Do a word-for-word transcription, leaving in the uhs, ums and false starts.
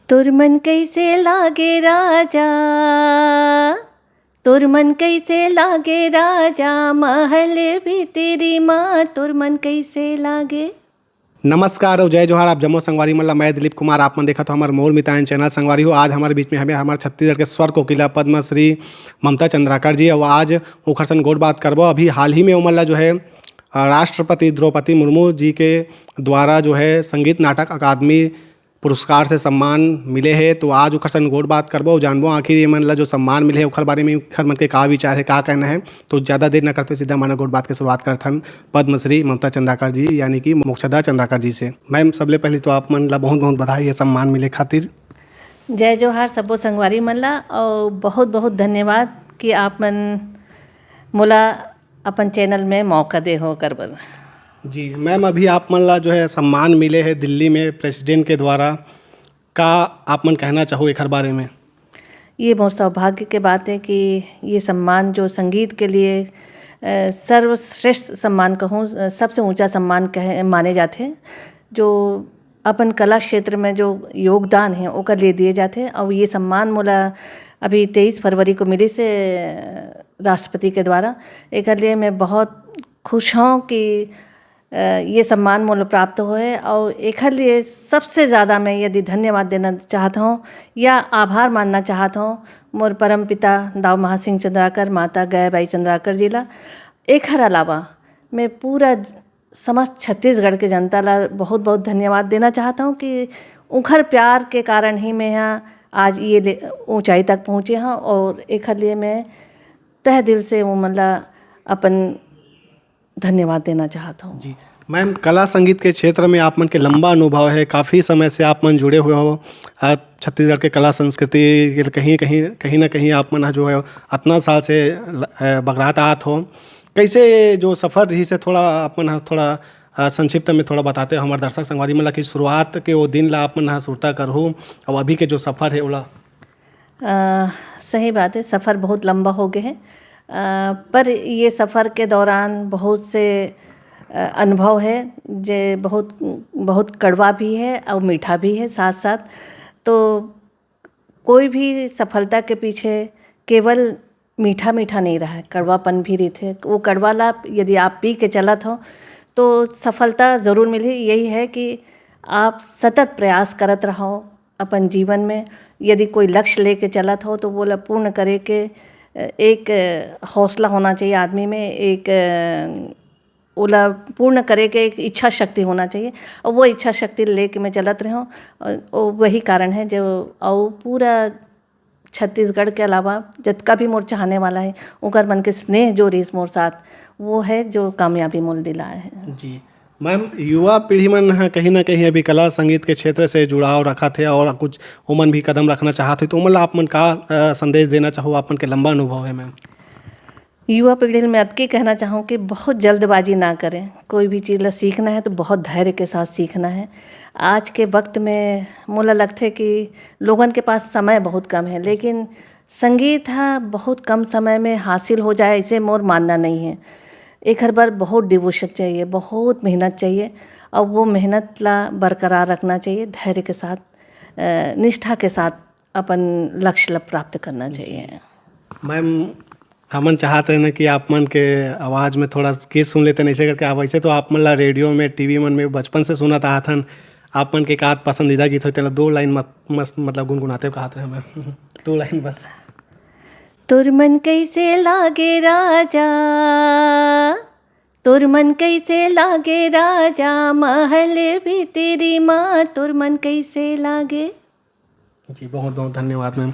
तोर मन कइसे लागे राजा, तोर मन कइसे लागे राजा, महल भीतरी मा तोर मन कइसे लागे। नमस्कार अउ जय जोहार, आप जम्मो संगवारी मन ला। मैं दिलीप कुमार, आप मन देखत हो हमर मोर मितान चैनल। संगवारी हो, आज हमर बीच में हवे हमर छत्तीसगढ़ के स्वर कोकिला पद्मश्री ममता चंद्राकर जी, अउ आज ओखर सन गोठ बात करबो। अभी हाल ही में ओमन ला जो है, अ, राष्ट्रपति द्रौपदी मुर्मू जी के द्वारा जो है संगीत नाटक अकादमी पुरस्कार से सम्मान मिले हे, तो आज ओखर सन गोठ बात करबो अउ जानबो आखिर ये मन ला जो सम्मान मिले हे ओखर बारे में ओखर मन के का विचार हे, का कहना हे। तो ज्यादा देर न करते सीधा हमन गोठ बात के शुरुआत करथन पद्मश्री ममता चंद्राकर जी यानी कि मोक्षदा चंद्राकर जी से। मैम, सबले पहले तो आप मन ला बहुत बहुत बधाई ये सम्मान मिले खातिर। जय जोहार सबो संगवारी मन ला, अउ बहुत बहुत धन्यवाद कि आप मन मोला अपन चैनल में मौका दे हो ओकर बर। जी मैम, अभी आप मन ला जो है सम्मान मिले हे दिल्ली में प्रेसिडेंट के द्वारा, का आप मन कहना चाहो एखर बारे में? ये बहुत सौभाग्य के बात है कि ये सम्मान जो संगीत के लिए, अ, सर्वश्रेष्ठ सम्मान कहूँ, अ, सबसे ऊंचा सम्मान कहे, माने जाथे, जो अपन कला क्षेत्र में जो योगदान है ओकर लिए दिए जाथे। और ये सम्मान मोला अभी तेईस फरवरी को मिलिस हे राष्ट्रपति के द्वारा। एकर लिए मैं बहुत खुश हूँ कि अ, ये सम्मान मोला प्राप्त होए, और एखर लिए सबसे ज्यादा मैं यदि धन्यवाद देना चाहत हूँ या आभार मानना चाहत हूँ मोर परम पिता दाऊ महासिंह चंद्राकर, माता गयाबाई चंद्राकर जी ला। एखर अलावा मैं पूरा ज-, समस्त छत्तीसगढ़ के जनता ला बहुत बहुत धन्यवाद देना चाहत हूँ कि उनकर प्यार के कारण ही मैं यहाँ आज ये ले-, ऊंचाई तक पहुँचे हूँ, और एखर लिए मैं तह दिल से वो मन ला अपन धन्यवाद देना चाहत हूँ। जी मैम, कला संगीत के क्षेत्र में आप मन के लंबा अनुभव है, काफ़ी समय से आप मन जुड़े हुए हो, अ, छत्तीसगढ़ के कला संस्कृति के कहीं कहीं कहीं ना कहीं आप मन ह जो है अतना साल से ल-, अ, बगरात आत हो। कैसे ये जो सफ़र रही से थोड़ा आप मन ह थोड़ा, अ, संक्षिप्त में थोड़ा बताते हो हमारे दर्शक संगवारी मन ला कि शुरुआत के वो दिन ला आप मन ह सुरता करहु और अभी के जो सफ़र है ओला। अ, सही बात है, सफ़र बहुत लंबा हो गए है, अ, पर ये सफ़र के दौरान बहुत से, अ, अनुभव है जे बहुत, बहुत कड़वा भी है और मीठा भी है साथ साथ। तो कोई भी सफलता के पीछे केवल मीठा मीठा नहीं रहा है, कड़वापन भी रहिथे। वो कड़वा ला यदि आप पी के चलत हो तो सफलता ज़रूर मिली। यही है कि आप सतत प्रयास करत रहो अपन जीवन में। यदि कोई लक्ष्य लेके चलत हो तो वो ला पूर्ण करे के एक हौसला होना चाहिए आदमी में, एक ओला पूर्ण करे के एक इच्छा शक्ति होना चाहिए। और वो इच्छा शक्ति लेके मैं चलत रहे हूँ। और वही कारण है जो और पूरा छत्तीसगढ़ के अलावा जतका भी मोर चाहने वाला है, ओकर मन के स्नेह जो रहिस मोर साथ, वो है जो कामयाबी मोल दिलाए है। जी मैम, युवा पीढ़ी मन ह कहीं ना कहीं अभी कला संगीत के क्षेत्र से जुड़ाव रखत हे और कुछ ओमन भी कदम रखना चाहत हे, तो ओमन ला आप मन का, अ, संदेश देना चाहो? आप मन के लंबा अनुभव है मैम। युवा पीढ़ी ल मैं अतके कहना चाहूँ कि बहुत जल्दबाजी ना करें। कोई भी चीज़ ला सीखना है तो बहुत धैर्य के साथ सीखना है। आज के वक्त में मोला लगथे कि लोगन के पास समय बहुत कम है, लेकिन संगीत ह बहुत कम समय में हासिल हो जाए, ऐसे मोर मानना नहीं है। एखर बर बहुत डिवोशन चाहिए, बहुत मेहनत चाहिए, और वो मेहनत ला बरकरार रखना चाहिए, धैर्य के साथ, अ, निष्ठा के साथ अपन लक्ष्य ला प्राप्त करना चाहिए। मैम, हमन चाहत रहे ना कि आप मन के आवाज़ में थोड़ा गीत सुन लेते, ऐसे करके। आप वैसे तो आप मन ला रेडियो में, टीवी मन में बचपन से सुनत आत हन। आप मन के का पसंदीदा गीत होय, तेला दो लाइन मत, मस्त, मतलब, गुनगुनाते हुए कहत रहे मैं। दो लाइन बस। तोर मन कैसे लागे राजा, तोर मन कैसे लागे राजा, महल भीतरी मा तोर मन कैसे लागे। जी, बहुत बहुत धन्यवाद मैम।